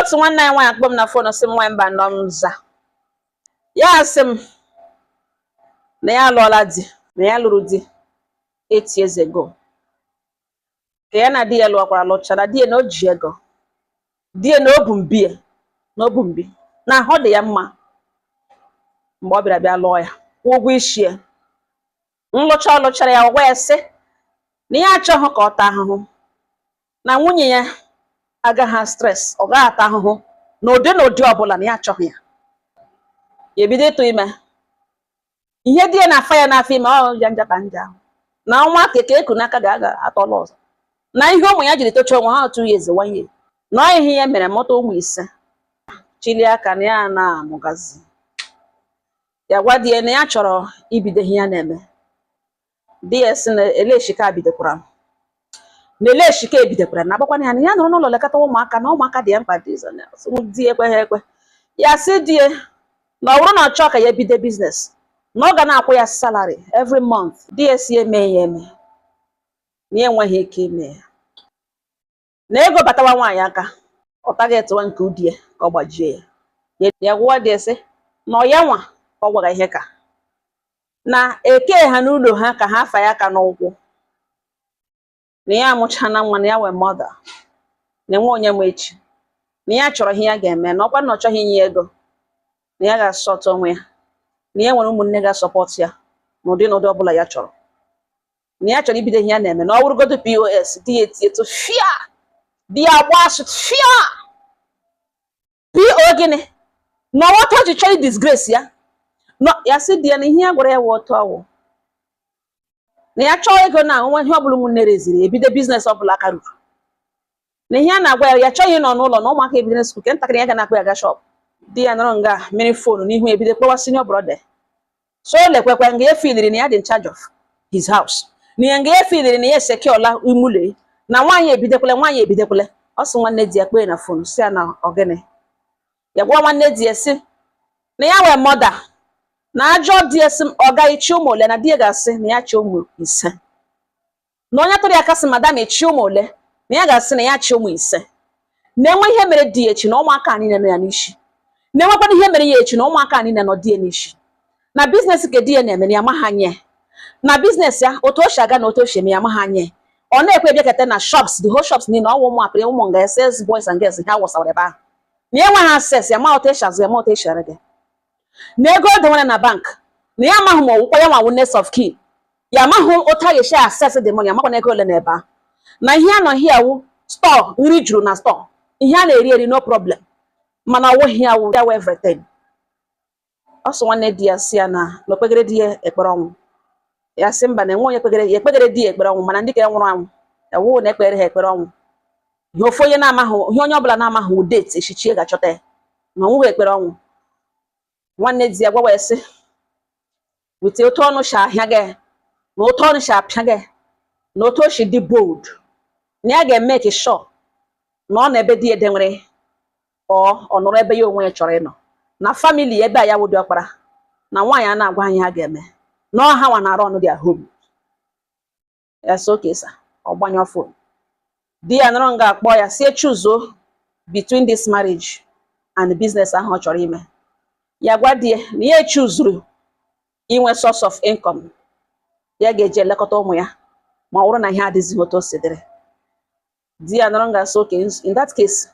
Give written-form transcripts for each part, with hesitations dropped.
Otu nwanne anyị nwaanyị akpọ m na phone, sị m, nwaanyị mba nọ m za. Ya sị m na ya alụọla di, na ya lụrụ di 8 years ago, ka ya na di ya lụọkwara, lụchara di ya, na o ji ego di ya, na o bu mbi ya, na o bu mbi, na ahụ dị ya mma. Mgbe ọ bịara bịa lụọ ya, kwụọ ụgwọ isi ya, nlụcha ọ lụchara ya, ọ gwa ya sị na ya achọghị ka ọ taa ahụhụ, na nwunye ya agaghị stress, ọ gaghị ata ahụhụ n'ụdị na ụdị ọbụla, na ya achọghị ya. Ya ebido ịtụ ime ihe di ya na-afa ya n'afọ ime, ọ ya nja ka nja ahụ na nwa keke eku n'aka ga-aga atọla ọzọ, na ihe ụmụ ya jiri tocha onwe ha 2 years, 1 year, na ọ ihe ya mere mụta ụmụ 5, chilie aka na ya na-amụgazi. Ya gwa di ya na ya chọrọ ibido ihe ya na-eme. Di ya sị na eleshika bidokwara, na eleshika ebidokwara na agbakwana ya, na ya nọrọ n'ụlọ lekọta ụmụaka, na ụmụaka dị ya mkpa. Dị di ya ekweghị ekwe. Ya sị di ya na ọ bụrụ na ọ chọọ ka ya bido business, na ọ ga na-akwụ ya salary every month. Di ya si eme ya eme, na ya enweghị ike ime ya, na ego batawa nwaanyị aka, ọ taghị etewa nke ụdị ya ka ọ gbajie ya. Ya gwa di ya sị na ọ ya nwa ka ọ gwara ihe ka na eke ha n'ụlọ ha ka ha afa ya aka n'ụkwụ, na ya amụchana nwa, na ya wee mother, na enwe onye ma echi, na ya chọrọ ihe ya ga-eme, na ọkwa na ọ chọghị inye ya ego, na ya ga-asọtụ onwe ya, na ya nwere ụmụnne ga-asupport ya n'ụdị n'ụdị ọbụla ya chọrọ, na ya chọrọ ibido ihe ya na-eme, na ọ bụrụgodo POS. Di ya etie tụ fia, di ya agba asụ fia po gịnị na ọghọta o ji chọrọ disgrace ya. No, ya sị di ya na ihe ya gwara ya wụ otu ọwụ na ya chọọ ego na nwa ihe ọbụla ụmụnne reziri ebido business ọbụla aka ruru, na ihe a na-agwa ya, ya chọghị ịnọ n'ụlọ na ụmụaka ebido school, ke ntakịrị ya ga na-akpọ ya ga shop. Di ya nọrọ nga mmiri phone n'ihu, ebido kpọwa senior brother. So o lekwekwe nga ya feeliri na ya dị in charge of his house, na ya nga ya feeliri na ya esecureola imule, na nwaanyị ebidokwele, nwaanyị ebidokwele. Ọ sị nwanne di ya kpee na phone, si ya na ọgịnị. Ya gwa nwanne di ya sị na ya wee mother na ajọ di ya sị ọ gaghị chi ụmụ ole, na di ya ga-asị na ya chi ụmụ 5, na onye tụrụ ya aka sị madam echi ụmụ ole, na ya ga-asị na ya chi ụmụ 5, na-enwe ihe mere di ya echi na ụmụaka niile nọ ya n'isi, na-enwekwana ihe mere ya echi na ụmụaka niile nọ di ya n'isi, na business nke di ya na-eme na ya amaghị anya, na business ya otu o si aga na otu o si eme ya amaghị anya. Ọ na-ekwe bịakete na shops, the whole shops niile ọwụ ụmụ apịrị, ụmụ nga sales boys and girls ha wụsara ebe ahụ, na enweghị access ya ma otu esi azụ ya, ma otu esi ere gị, na ego o dewere na bank, na ya amaghị ma ọwụkwa ya nwa wụ next of kin ya, amaghị otu a ga-esi access the money, amakwa na ego ole na ebe ahụ, na ihe a nọ here wụ store, nri juru na store, ihe a na-eri eri, no problem, mana ọ wụghị ya wụ ya wụ everything. Ọ sị nwanne di ya si ya na na okpegere di ya ekpere ọnwụ. Ya sị mba, na enwe onye kpegere ya ekpegere di ya ekpere ọnwụ, mana ndị ka nwụrụ anwụ ewụ na ekpere ha ekpere ọnwụ, ihe ofu onye na-amaghị, ihe onye ọbụla na-amaghị wụ date echichi ga-achọta ya, na onwụghị ekpere ọnwụ. Nwanne di ya gwawa ya sị wite otu ọnụ si ahịa gị, na otu ọnụ si apịa gị, na otu o si dị bold, na ya ga-eme ka sure na ọ na ebe di ya denwere, ọ nọrọ ebe ya onwe ya chọrọ ịnọ na family ebe a ya wụ diọkpara, na nwaanyị a na-agwa anyị ha ga-eme na ọ ha nwa na-arụ ọnụ their home. Ya sị okay sir. Ọ gbanyụọ phone. Di ya nọrọ nga akpọ ya si choose between this marriage and the business ahụ ọ chọrọ ime. Ya gwa di ya na ya echuzuru inwe source of income ya ga-eji elekọta ụmụ ya, ma ọ bụrụ na ihe adịzighị otu o si dịrị. Di ya nọrọ nga sị okay, in that case,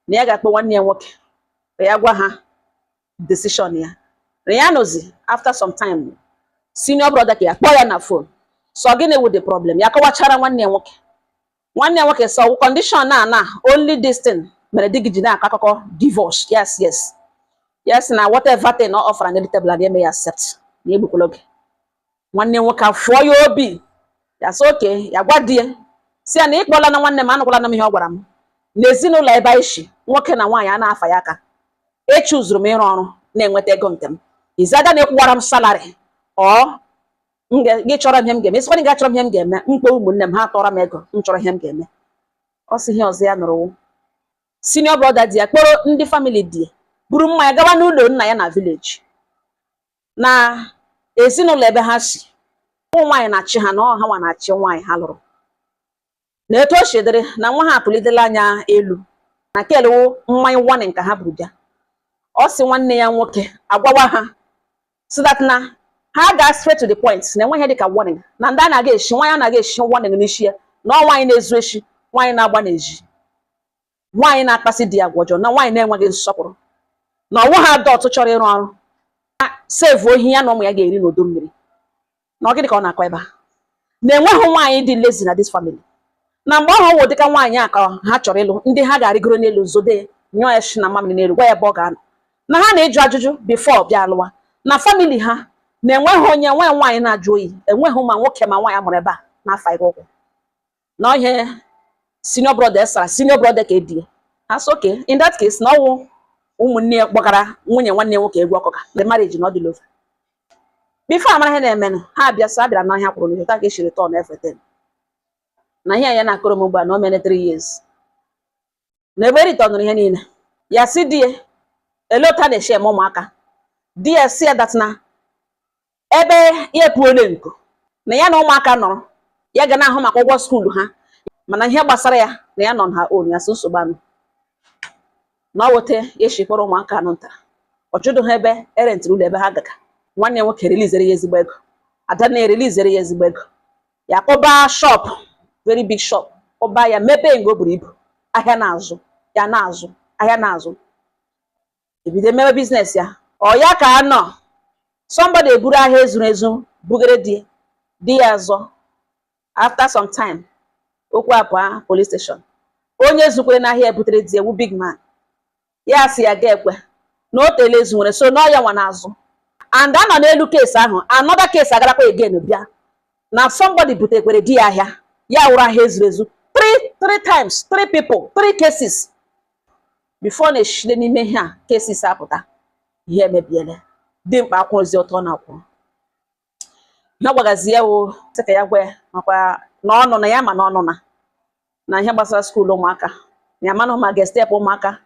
na ya ga-akpọ nwanne ya nwoke ka ya gwa ha decision ya. Na ya nọzi, after some time, senior brother ka ya kpọọ ya na phone, so gịnị wụ the problem? Ya kọwachara nwanne ya nwoke. Nwanne ya nwoke sọ condition na only this thing mere di gị ji na-akọ akụkọ divorce. Yes, na whatever thing ọ offer na table na eme ya accept, na egbukwala oge. Nwanne nwoke afụọ ya obi. Ya sị okay. Ya gwa di ya si ya na ịkpọla na nwanne m, anụkwala na m ihe ọ gwara m n'ezinụlọ ebe anyị shi, nwoke na nwaanyị a na-afa ya aka. Echuzuru m ịrụ ọrụ na-enweta ego nke m izaga na ịkwụwara m salary ọ gị chọrọ m ihe m ga-eme, ịsịkwana gị achọrọ m ihe m ga-eme, mkpe ụmụnne m ha tọrọ m ego m chọrọ ihe m ga-eme. Ọ sị ihe ọzọ ya nụrụ wụ senior brother di ya kpọrọ ndị family di ya buru mmanya gawa n'ụlọ nna ya na village, na ezinụlọ ebe ha si, ụmụ nwaanyị na-achị ha, na ọ ha nwa na-achị nwaanyị ha lụrụ, na etu o si dịrị na nwa ha apụlitela anya elu. Na kelewo mmanya warning ka ha buru bịa. Ọ sị nwanne ya nwoke agwawa ha so that na ha gaa straight to the point, na enweghị dịka warning, na ndị anaghị eshi nwaanyị anaghị eshi warning n'isi ya, na ọ nwaanyị na-ezu eshi, nwaanyị na-agba n'ezi, nwaanyị na-akpasị di ya agwa ọjọọ, na nwaanyị na-enweghị nsọpụrụ, na ọnwụ ha adọtụ chọrọ ịrụ ọrụ save ohi ya na ụmụ ya ga-eri n'udu mmiri. Na ọ gịnị ka ọ na-akọ ebe a? Na enweghị nwaanyị dị lazy na this family, na mgbe ahụ wụ dịka nwaanyị a ka ha chọrọ ịlụ, ndị ha ga-arịgoro n'elu zode nyụọ ya shi na mamịrị n'elu, gwa ya ebe ọ ga-anọ, na ha na-eju ajụjụ before bịa alụwa. Na family ha na-enweghị onye nwe nwaanyị na-ajụ oyi, enweghị ma nwoke ma nwaanyị amụrụ ebe a na-afa ihe ụkwụ. Na ihe senior brother sara senior brother ka edie ha sị okay, in that case, na ọwụ ụmụnne ya kpọgara nwunye nwanne ya nwoke egwu ọkụka, the marriage na ọ dị over. Before amara ihe na-emenụ, ha abịa sị abịara n'ahịa kwụrụ n'ihu taa ka esi return everything. Na ihe ya na-akọrọ m ugbu a na o mere 3 years na ebe returnụrụ ihe niile. Ya si di ya ele otu a na-eshi eme ụmụaka. Di ya si ya that na ebe ya epuole nku na ya na ụmụaka nọrọ, ya ga na-ahụ maka ụgwọ school ha, mana ihe gbasara ya na ya nọ na ha own. Ya so nsogbu anụ na ọ wote ya eshikpọrọ ụmụaka anụ nta ọ jụdụ ha ebe erentịrị ụlọ ebe ha gaga. Nwanne ya nwoke releasere ya ezigbo ego, ada na-erelizere ya ezigbo ego, ya kpọba shop, very big shop, kpọba ya mepee nga o buru ibu, ahịa na-azụ ya, na-azụ ahịa, na-azụ, ebido mewe business ya. Ọ ya ka anọ somebody eburu ahịa ezuru ezu bugere di di ya azọ. After some time, okwu apụa police station. Onye zukwere n'ahịa ebutere di ewu big man, ya si ya ga ekwe na o tele ezu nwere so na ọ ya nwa n'azụ. And anọ n'elu case ahụ, another case agarakwa again bịa na somebody butekwere di ya ahịa, ya wụrụ ahịa ezuru ezu three times, three people, three cases. Before na-eshile n'ime ihe a cases apụta, ihe emebiele. Dimkpa akwụrụzi ọtọ na akwụrụ ihe ọ gwagazi ya wụ sị ka ya gwa ya makwa na ọnụ na ya ma na ọnụ na ihe gbasara school ụmụaka, na ya manụ ma ga-step ụmụaka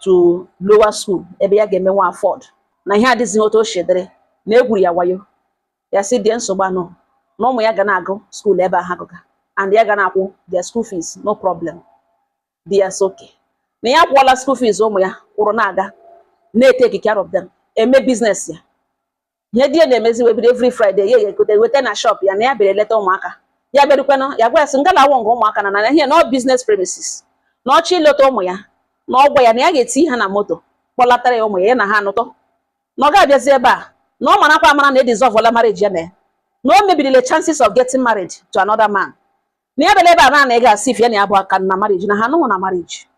to lower school ebe ya ga-emenwe afford, na ihe adịzighị otu o si dịrị, na egwuru ya wayo. Ya sị die nsogbu anọ, na ụmụ ya ga na-agụ school ebe a ha gụga, and ya ga na-akwụ their school fees, no problem. Di ya sị okay, na ya akwụọla school fees ụmụ ya kwụrụ, na-aga na-etake care of them, eme business ya. Ihe di ya na-emezi wee bido every Friday ya egote weta na shop ya, na ya bịara eleta ụmụaka. Ya bịarukwenụ, ya gwa ya sị ngala awọ nga ụmụaka na ihe na business premises, na ọchọ ileta ụmụ ya, na ọgwa ya na ya ga-eti ha na moto kpọlatara ya ụmụ ya, ya na ha anụtọ, na ọ ga-abịazi ebe a, na ọ marakwa amara na edissolvela marriage ya, na ya na o mebirile chances of getting married to another man, na ya bịara ebe a na ị ga-asị if ya na ya bụ aka na marriage, na ha anụghị na marriage,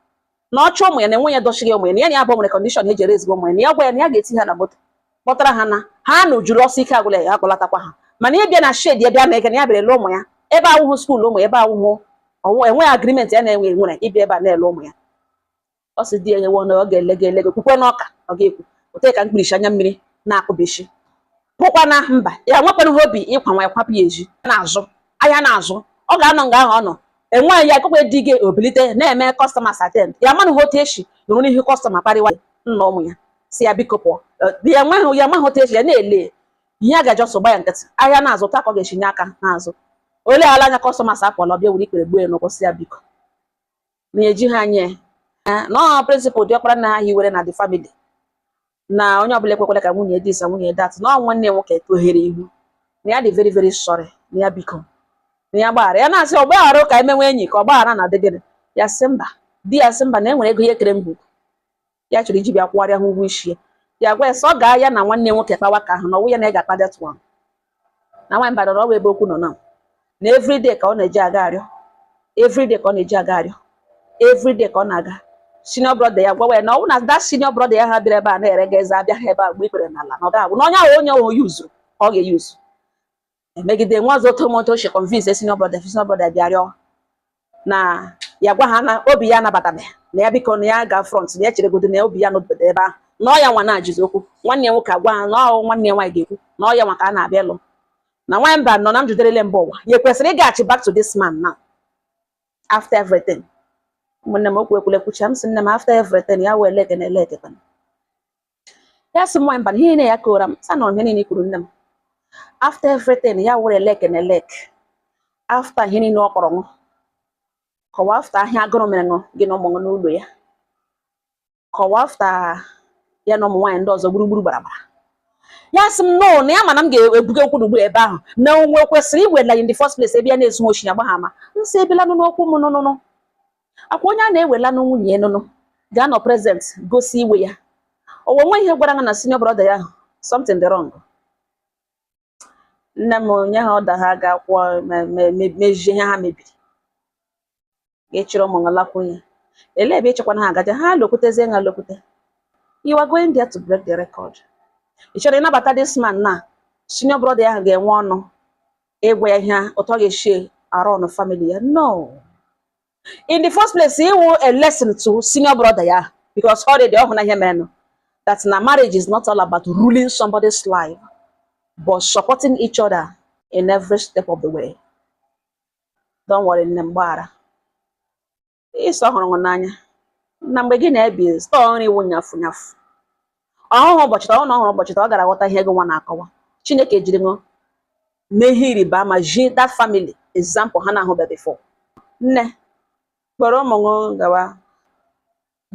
na ọchọ ụmụ ya na enwe ya dọchighị ụmụ ya, na ya na ya bụ nwere condition eji erezigbo ụmụ ya, na ya gwa ya na ya ga-eti ha na moto kpọtara ha, na ha na ujuru ọsọ ike agwụla ya akpọlatakwa ha, mana ịbịa na shed ya bịa na ege na ya bịara ele ụmụ ya ebe awụhụ school ụmụ ya, ebe awụhụ ọwụ enweghị agreement ya na-enwe nwere ịbịa ebe a na-ele ụmụ ya. Ọ sị di ya nyewe na ọ ga-ele ga ele gị kwukwe n'ọka ọ ga-ekwu ote ka mkpirisi anya mmiri na-akụbishi pụkwa na mba ya nwekwana ha obi ịkwa nwa ya kwapụ ya ezi na-azụ ahịa na-azụ. Ọ ga-anọ nga ahụ ọ nọ enweghị ya ekwekwe di gị obilite na-eme customers attend ya manụ ha otu esi nụrụ n'ihu customer kparịwa nna ụmụ ya, si ya biko pụọ. Ya enweghị ya amaghị otu esi ya na-ele ihe a gaji ọsọ gba ya nkịtị, ahịa na-azụ taa ka ọ ga-esi nye aka n'azụ ole ala anya customers apụọla, ọbịa were ikpere gbuo ya n'ụkwụ, si ya biko na eji ha anya ya na ọ principle diọkpara nna ha hiwere na the family, na onye ọbụla ekwekwala ka nwunye this na nwunye that, na ọ nwanne ya nwoke tohere ihu, na ya dị very very sorry, na ya biko na ya gbaghara ya, na-asị ọgbaghara ka emenwe enyi ka ọgbaghara na adịgịrị. Ya sị mba, di ya sị mba, na e nwere ego ihe kere ngwugwu ya chọrọ iji bịa kwụgharịa ha ụgwọ isi ya. Ya gwa ya sị ọ gaa ya na nwanne nwoke kpawa ka ahụ na ọwụ ya na ị ga-akpa that one. Na nwaanyị mbadara ọ bụ ebe okwu nọ na na everyday ka ọ na-eji aga arịọ, everyday ka ọ na-eji aga arịọ, everyday ka ọ na-aga. Senior brother ya gwawa ya na ọ bụ na that senior brother ya ha bịara ebe a na-ere ga eze abịa ha ebe a gbe ikpere n'ala, na ọ ga-agwụ na onye ahụ onye ahụ yuzuru ka ọ ga-eyuzu emegide nwa ọzọ otu moto shi convince senior brother. Senior brother bịa rịọ na ya gwa ha na obi ya anabatabeghị, na ya biko na ya ga front, na ya cheregodo, na obi ya nọdụbedo ebe ahụ, na ọ ya nwa na-ajụzi okwu. Nwanne ya nwoke agwa ha na ọ nwanne ya nwaanyị ga-ekwu na ọ ya nwa ka a na-abịa ịlụ. Na nwaanyị mba nọ na m juderele mba ụwa ya ekwesịrị ịgaghachi back to this man now after everything. Ụmụnne m, okwu ekwule kwucha m sị nne m after everything ya wee leke na eleke kwana. Ya sị m nwaanyị mba na ihe niile ya kora m sa nọrọ ihe niile i kwuru nne m after everything ya were eleke na eleke after ihe niile ọ kpọrọ ṅụ kọwa after ahịa agụrụ mere ṅụ gị na ụmụ ṅụ n'ụlọ ya. Kọwa after ya na ụmụ nwaanyị ndị ọzọ gburugburu gbara gbara. Ya sị m no, na ya mana m ga-ebuga okwu n'ugbu ebe ahụ na onwe kwesịrị iwela in the first place ebe ya na-ezu oshi ya gbagha ama nsị ebela nụ n'okwu m nụnụnụ akwa onye a na-ewela nụ nwunye nụnụ ga-anọ present gosi iwe ya. O nwe ihe gwara ha na senior brother ya ahụ something dị wrong. Nne m nye ha ọda, ha ga-akwụọ mejie ihe ha mebiri, ga-echiri ụmụ ha lakwunye. Elee ebe ịchekwana ha agaje? Ha lokwutezie ha lokwute. You are going there to break the record. Ị chọrọ ịnabata this man na senior brother ya ahụ ga-enwe ọnụ ịgwa ya ihe ụtọ ga-esi arụ ọnụ family ya? No, in the first place, iwu a lesson to senior brother ya, because already ọ hụ na ihe merenụ, that na marriage is not all about ruling somebody's life but supporting each other in every step of the way. Don't worry, nne m, gbaghara. Ịsọ hụrụ m n'anya na mgbe gị na-ebi stọọ nri wụ nyafu nyafu ọhụhụ ụbọchị taa, ọ na ọhụrụ ụbọchị taa, ọ gara ghọta ihe ego nwa na-akọwa. Chineke jiri ṅụ mee ihe ịrịba ama ji that family example ha na-ahụbe before. Nne, kpọrọ ụmụ ṅụ gawa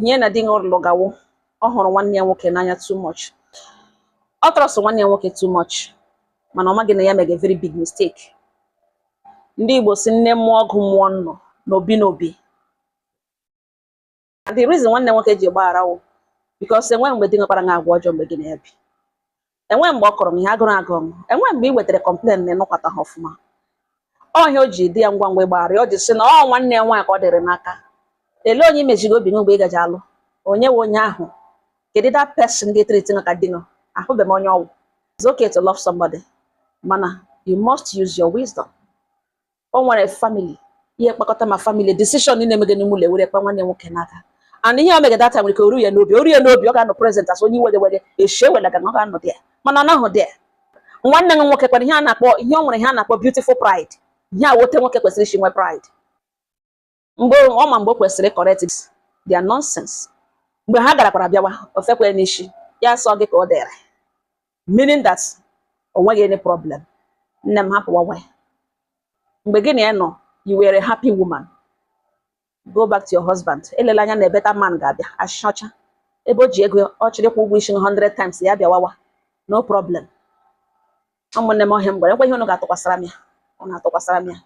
ihe na di ṅụ lụgawo. Ọ hụrụ nwanne ya nwoke n'anya too much, ọ trust nwanne ya nwoke too much, mana ọ maghị na ya mege very big mistake. Ndị Igbo si nne mụọ ọgụ mụọ nnụ n'obi n'obi. The reason nwanne nwoke ji gbaghara wụ because enwe mgbe di nwekwara gị agwa ọjọọ mgbe gị na ya bi, enwe mgbe ọ kọrọ m ihe agụrụ agụ m, enwe mgbe ị wetara complain na ịnụkwata ha ọfụma. Ọhịa o ji dị ya ngwa ngwa ịgbaghara ya, o ji sị na ọ nwanne ya nwaanyị ka ọ dịrị n'aka. Elee onye imechighị obi gị mgbe ị gaji alụ? Onye wụ onye ahụ? Kedu that person ga-etreat gị ka di gị? Ahụbeghị m onye ọwụ. It's okay to love somebody, mana you must use your wisdom. O nwere family ihe kpakọta ma family decision niile emege n'ime ụlọ ewere kpa nwanne nwoke n'aka. And ihe o mege that time nwere ike oru ya n'obi, oru ya n'obi, ọ ga-anọ present as onye iwe wege eshi ewelaga na ọ ga-anọ there, mana ọ nọghị there. Nwanne gị nwoke kwara ihe a na-akpọ ihe o nwere, ihe a na-akpọ beautiful pride. Ihe a wote nwoke kwesịrị isi nwe pride mgbe ọ ma mgbe o kwesịrị correct their nonsense. Mgbe ha garakwara bịawa ofekwe n'isi ya sọ gị ka ọ dịrị, meaning that o nweghị any problem. Nne m, hapụ nwa mgbe gị na ya nọ, you were a happy woman. Go back to your husband. Elela anya na better man ga-abịa achọcha ebe o ji ego ọ chịrị kwụ ụgwọ isi 100 times ya bịawawa, no problem. Ụmụnne m, ọhịa m gwara ekwe ihe unu ga-atụkwasara m ya, unu atụkwasara m ya.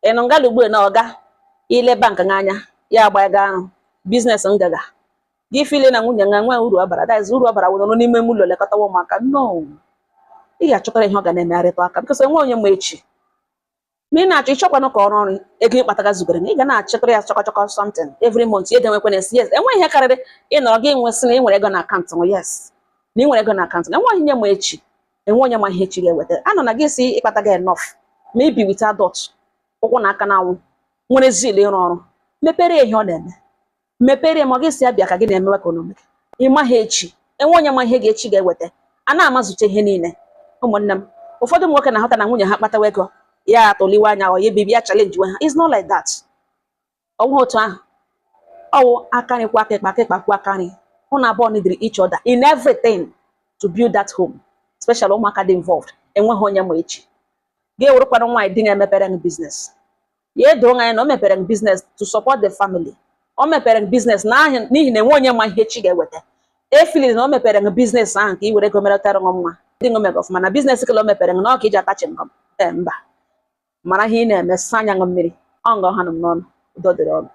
Ị nụ ngala ugbu a na ọga ile bank n'anya ya agba ego arụ business ngaga gị feel na nwunye nga nwee uru ọ bara, that is uru ọ bara wụrụ n'ime ụlọ lekọtawa ụmụaka. No, ị ga-achọtara ihe ọ ga na-emegharịta aka, because enwe onye ma echi. Ma ị na-achọ ịchọkwanụ ka ọrụ ọrụ ego ịkpataga zugara ị ga na-achịkọrọ ya chọkọ chọkọ something every month ya edewekwana esi. Yes, enwe ihe karịrị ịnọrọ gị nwesị na ị nwere ego na akaụntụ. Yes, na ị nwere ego na akaụntụ. Enwe onye ma echi, enwe onye ma ihe echi ga-eweta. Anọ na gị si ịkpata gị enough ma ibi with adult ụkwụ na aka na-anwụ nwere zeal ịrụ ọrụ, mepere ya ihe ọ na-eme, mepere ya ma ọ gị si abịa ka gị na-emewe ka unu ị maghị echi. Enwe onye ma ihe ga-echi ga-eweta. A na-amazụcha ihe niile. Ụmụnne m, ụfọdụ ụmụ nwoke na-ahụta na nwunye ha kpatawa ego ya atụliwe anya ọ ya ebibi ya challenge we ha. It's not like that. Ọ bụghị otu ahụ. Ọwụ aka nri kwa aka ịkpa, aka ịkpa kwa aka nri. Hụ na abụọ needed each other in everything to build that home, especially ụmụaka dị involved. Enweghị onye ma echi. Ga-ewerekwana nwaanyị di ga-emepere gị business, ya edoo anya na o mepere gị business to support the family. O mepere gị business n'ihi na enwe onye ma ihe chi ga-eweta. Efili na o mepere gị business ahụ ka ị were ego meretara gị nwa dị ṅụ mega ọfụma na business kele o mepere gị na ọ ka iji atachi ngọm. Ee, mba, mara ihe ị na-eme, saa anya ṅụ mmiri ọ nga ọha nọ m n'ọnụ. Udo dịrị ọnụ.